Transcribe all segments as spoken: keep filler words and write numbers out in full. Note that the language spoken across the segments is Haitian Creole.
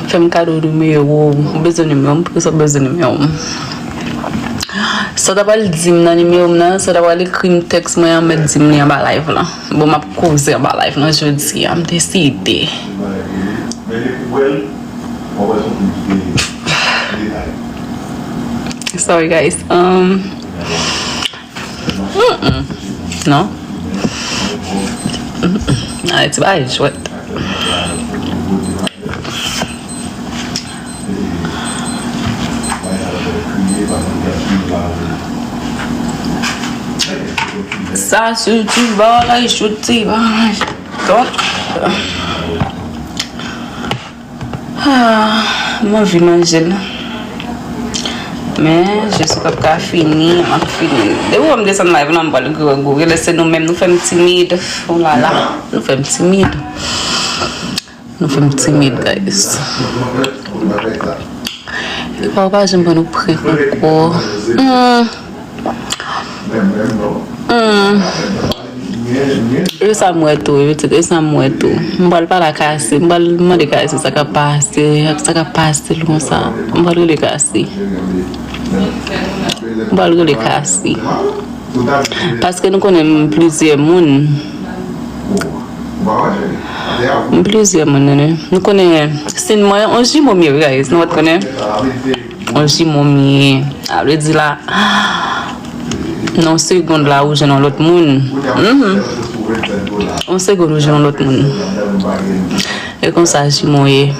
Fè m kado nimewo w. Ou bezwen nimewo m? Poukisa w bezwen nimewo m? Sa w ta pral di m nan nimewo m nan, sa w ta pral ekri m tèks mwen an, mèt di m li anba live lan. Bon, m ap koze anba live lan jodi a, m deside. Sorry, guys. Um, mm-mm. Non. Mm-mm. Alè, ti bagay jwèt. Sa se ti bagay, se ti bagay. Donk, ah, m anvi manje l. Men, je sou p ap ka fini, m ap fini. Depi w wè m desann live lan, m pral grangou. Genlè se nou menm, nou fè m timid. Oh la la, nou fè m timid. Nou fè m timid, guys. Epa, ou pa janm ban nou prank ankò. Hmm. Hmm. E sa m wè tou, e pitit, e sa m wè tou. M pral pale ak Kasi, m pral mande Kasi sa k ap pase, sa k ap pase l konsa. M pral rele Kasi. M pral rele Kasi. Paske nou konnen m plizyè moun. M plizyè moun, nene. Nou konnen, sin mwen, on jimo m ye, guys. Nou pa t konnen? On jimo m ye. A vle di la, nan yon segond la, ou jwenn yon lòt moun. Mhm. On segond, ou jwenn yon lòt moun. E konsa, jimo ye.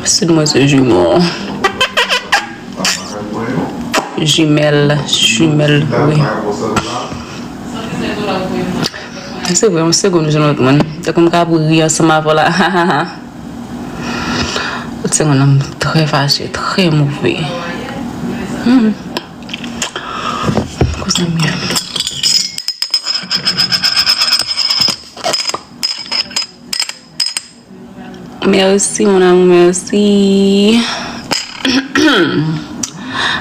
Sin mwen se jimo. Jimèl, jimèl, wi. Se vre, yon segonn, ou jwenn lòt moun. Tankou m ka ap ri ansanm avè w la. Ou te yon nonm trè fache, trè move. Hmm. Kouzin m ye. Merci, mon amour, merci.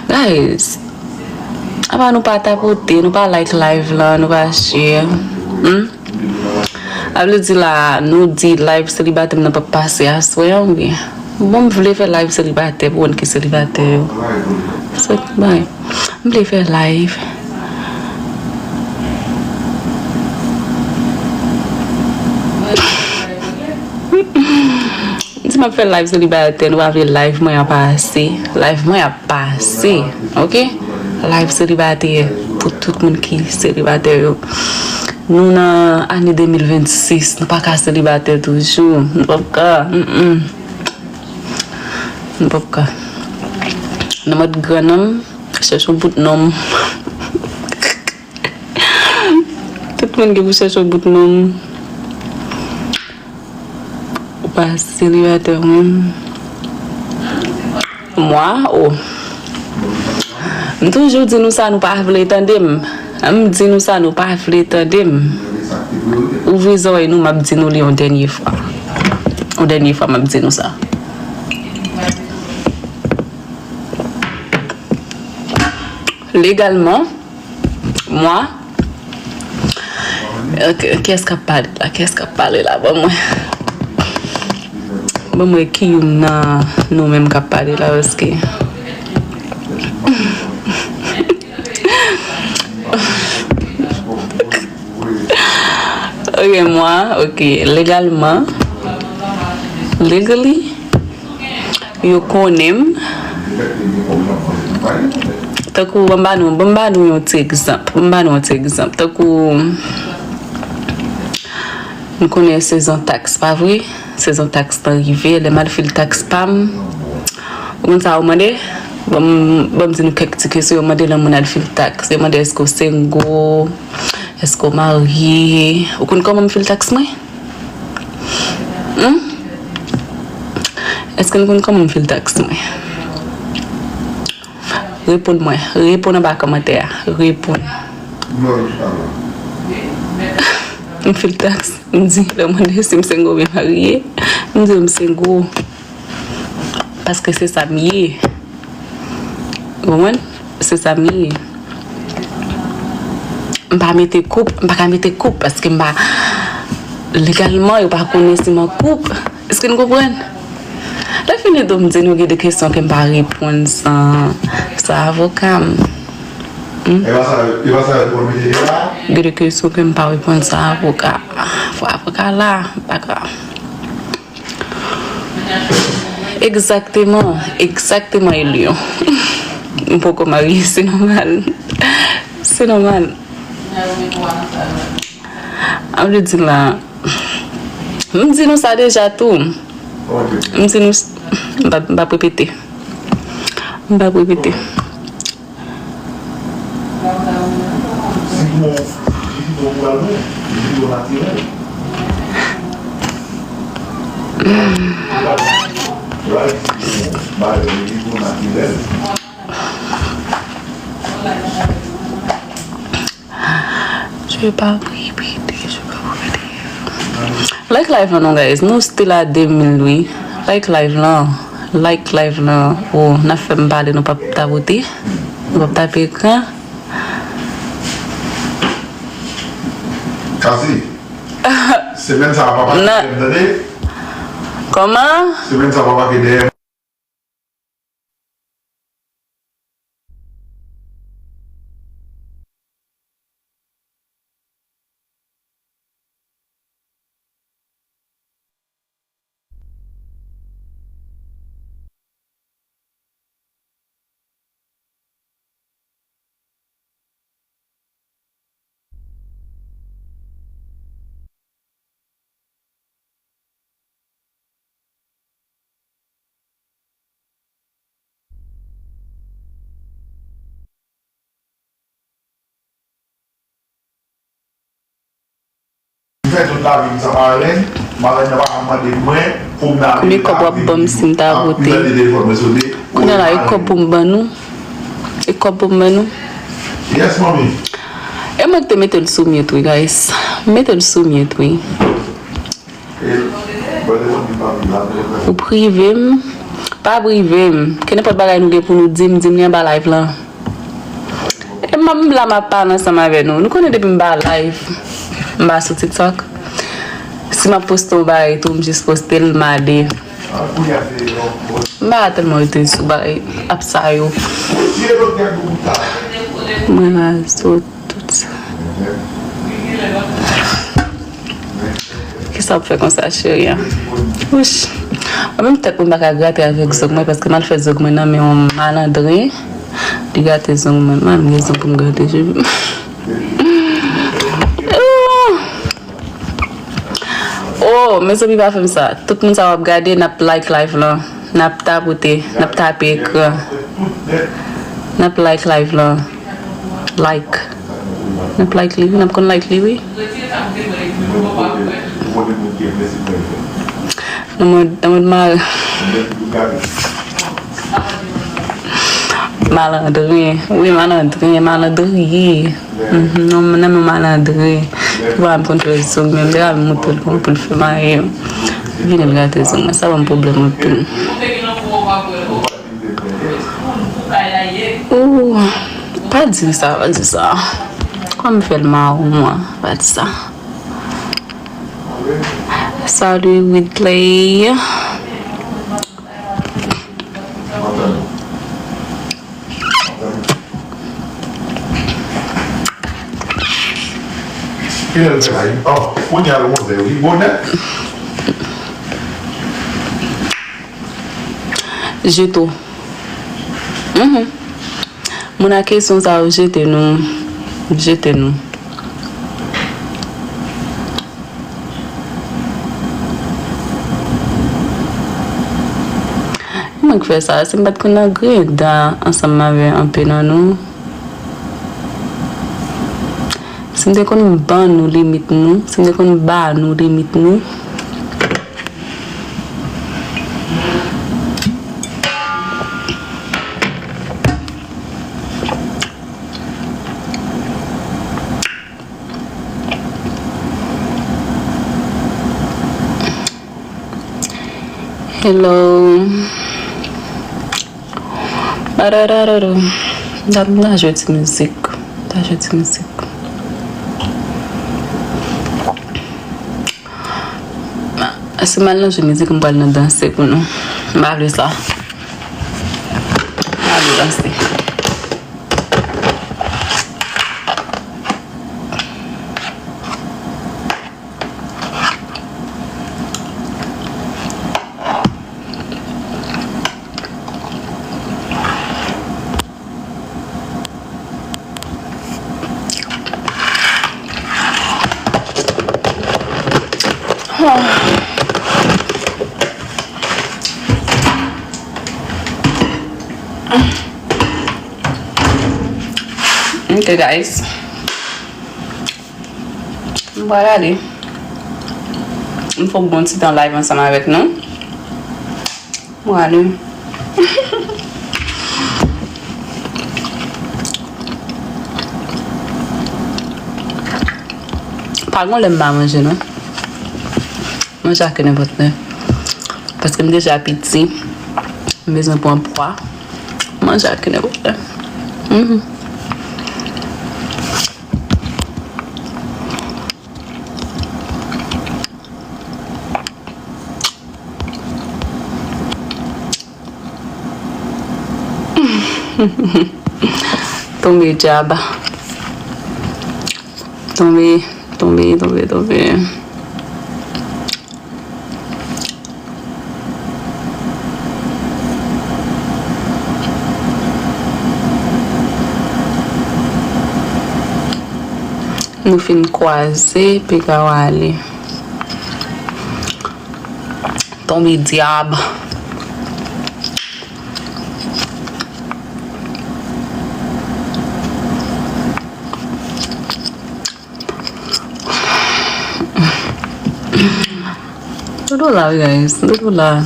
Guys, apa nou pa tapote, nou pa like live lan, nou pa share. Hmm? A vle di la, nou di live selibatè m nan p ap pase aswè an, oubyen? Bon, m vle fè live selibatè pou moun ki selibatè yo. Se bay. M vle fè live. M di m ap fè live selibatè, nou pa vle live mwen an pase. Live mwen ap pase, oke? Live selibatè pou tout moun ki selibatè yo. Nou nan ane de mil vennsis, nou pa ka selibatè toujou. Nou p ap ka, mm, mm. Nou p ap ka. Nan mòd gran nonm, chèche yon bout nonm. Tout moun gen pou chèche yon bout nonm. Ou pa selibatè ou menm. Mwa, o. M toujou di nou sa, nou pa vle tande m. M di nou sa, nou pa vle tande m. Ouvri zòrèy nou, m ap di nou li yon dènye fwa. Yon dènye fwa, m ap di nou sa. Legalman, mwa, ok, kiyès k ap pale la? Kiyès k ap pale la? Ban mwen. Ban mwen ki youn nan nou menm k ap pale la, paske Ok, mwa, ok, legalman, legally, yo konnen m. Tankou, ban m ba nou, ban m ba nou yon ti egzanp, ban m ba nou yon ti egzanp. Tankou, nou konnen sezon taks, pa vre? Sezon taks lan rive, lè m al fil taks pa m, ou konn sa yo mande? Ban m, ban m di nou kèk ti kesyon yo mande lè moun al fil taks. Yo mande èske w sengo, èske w marye. Ou konn kòman m fil taks mwen? Hmm? Èske n konn kòman m fil taks mwen? Reponn mwen. Reponn anba kòmantè a. Reponn. M fil taks. M di, lè yo mande si m sengo oubyen marye, m di yo m sengo. Paske se sa m ye. Ou konprann? Se sa m ye. M pa mete koup, m pa ka mete koup paske m pa, Legalman, yo pa konnen si m an koup. Èske n konprann? Lè fini tou, m di nou gen de kesyon ke m pa reponn san, san avoka m. Hmm? E pa sa, e pa sa yo pwomete la? Gen de kesyon ke m pa reponn san avoka. Fò avoka la, m pa ka. Egzakteman, egzakteman, Elion. M poko marye, se nòmal. Se nòmal. An vle di la, m di nou sa deja tou. M di nou, m p ap, m p ap repete. M p ap repete. Je vais pas répéter, je vais pas répéter. Like live lan non, guys. Nou still a de mil, wi. Like live lan. Like live lan. Oh, n ap fè m pale, nou p ap tapote. Nou p ap tape ekran. Kazi, semèn sa a papa ki dèyè m, tande? Kòman? Semèn sa a papa ki dèyè m. M fè tout lavi m san marenn, marenn nan pa ka mande mwen pou m nan ale. Men kòb w ap ban m si m ta vote. Kounye a la, e kòb pou m ban nou? E kòb pou m ban nou? Yes, manmi. E mwen ki te mete l sou mute, wi, guys. Mete l sou mute, wi. Ou prive m. Pa prive m. Ke nenpòt bagay nou gen pou nou di m, di m li anba live lan. E m ap, m la, m ap pale ansanm avè nou. Nou konnen depi m pa live, m pa sou TikTok. Si m ap poste yon bagay tou, m jis poste l, m ale. M pa tèlman rete sou bagay app sa yo. Mwen la, sou tout sa. Kisa w ap fè konsa, cheri a? Wouch. Mwen menm tèt mwen pa ka grate avèk zong mwen, paske m al fè zong mwen nan men yon malandren. Li grate zong mwen. Mwen menm gen zong pou m grate, cheri. Oh, mezanmi, pa fè m sa. Tout moun sa w ap gade, n ap like live lan. N ap tapote, n ap tape ekran. N ap like live lan. Like. N ap like li, wi, n ap konn like li, wi. Nan mòd, nan mòd mare. Malandren. Wi, malandren, malandriye. Mhm, non, nan men malandren. Ki pa m konn fè zong, men m te ka montre l kòman pou l fè maye. Vini l gate zong mwen, sa ban m pwoblèm anpil. Ooh, pa di sa, pa di sa. Kòman m fè l mawon an, pa di sa. Salut, Whitley. Kilè l fè la? Oh, kounye a l onzè, wi, bonè. Jeto. Mhm. Moun ak kesyon sa yo, jete nou. Jete nou. Mwen k fè sa, si m pa t konn nan griyen dan ansanm avè anpe nan nou. Si m te konn ban nou limit nou, si m te konn ba nou limit nou. Hello. Barararara. M ta, m ta jwe ti mizik. M ta jwe ti mizik. Si m al nan jwe mizik, m pral nan danse pou nou. M pa vle sa. M pa vle danse. Ok, guys. M pral ale. M fè yon bon ti tan live ansanm avèk nou. Mwen ale. Pa gon lè m pa manje non. Manje ak nenpòt lè. Paske m deja piti. M bezwen pran pwa. Manje ak nenpòt lè. Mhm. Tonbe dyab. Tonbe, tonbe, tonbe, tonbe. Nou fin kwaze, piga w ale. Tonbe dyab. Dodo la, guys. Dodo la.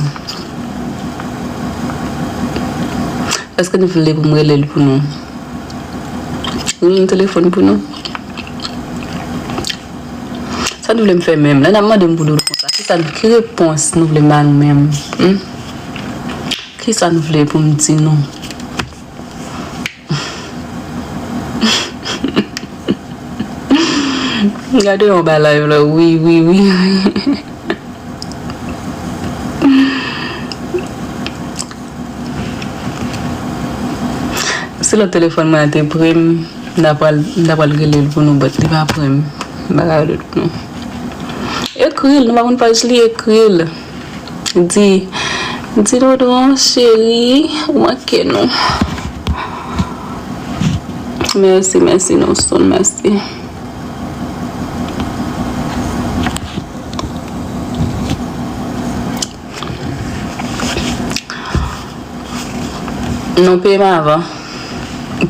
Èske nou vle pou m rele l pou nou? Rele m telefòn pou nou? Sa nou vle m fè menm? Lè n ap mande m pou Dodo konsa, ki sa, ki repons nou vle m ba nou menm? Hmm? Ki sa nou vle pou m di nou? Gade yon ba live la, wi, wi, wi, wi. Si lòt telefòn mwen an te pre m, m ta pral, m ta pral rele l pou nou, but li pa pre m. M pa ka rele l pou nou. Ekri l, nou pa konn paj li, ekri l. Di, di Dodo, cheri, ou manke nou. Mèsi, mèsi, Nelson, mèsi. Non, peye m avan.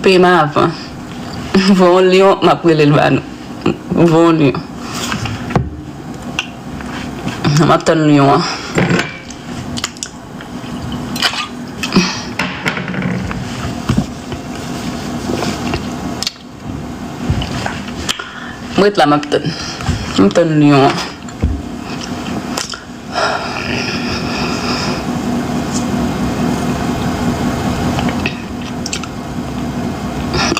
Peye m avan. Voye yon lyon, m ap rele l ba nou. Voye yon lyon. M ap tann lyon an. M ret la, m ap tann. M tann lyon an.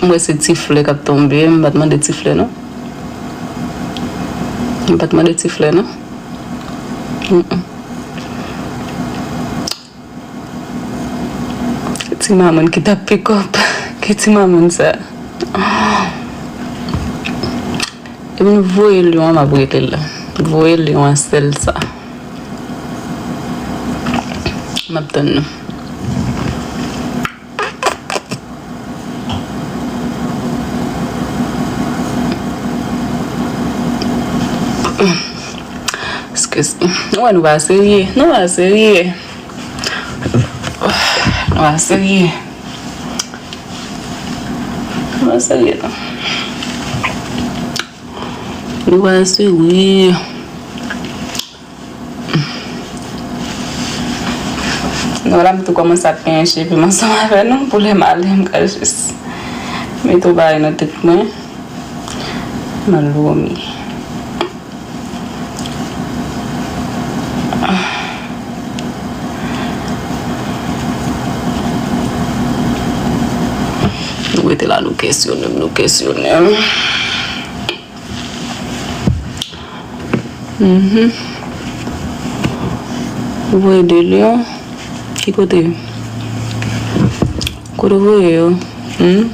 M wè se ti flè k ap tonbe. M pa t mande ti flè, non. M pa t mande ti flè, non. Mm-mm. Ti mamoun ki t ap pick up. Ki ti mamoun sa? Epi nou voye lyon an, m ap rete la. Voye lyon an sèl sa. M ap tann nou. Excuse me. Nou wè nou pa serye. Nou pa serye. Nou pa serye. Nou pa serye, non. Nou pa serye. Non, la, m tou kòmanse ap penyen cheve m ansanm avè nou. Pou lè m ale, m ka jis mete yon bagay nan tèt mwen. M al dòmi. Nou rete la, nou kesyone m, nou kesyone m. Mhm. Ou voye de lyon? Ki kote? Kote ou voye yo? Hmm?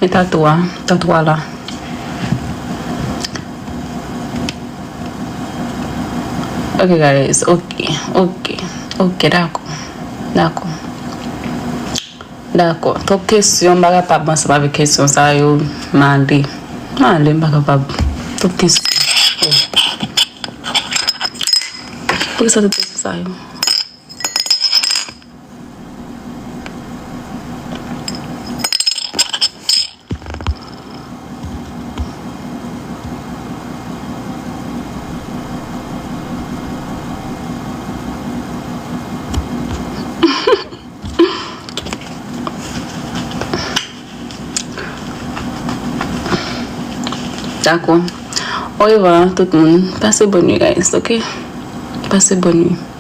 Men tatou a, tatou a la. Ok, guys, ok, ok, ok, dakò, dakò, dakò. Twòp kesyon, m pa kapab ansanm avèk kesyon sa yo, m ale, m ale, m pa kapab. Twòp kesyon. Oh. Poukisa twòp kesyon sa yo? Dakò. Orevwa tout moun. Pase bòn nuit, guys, ok? Pase bòn nuit.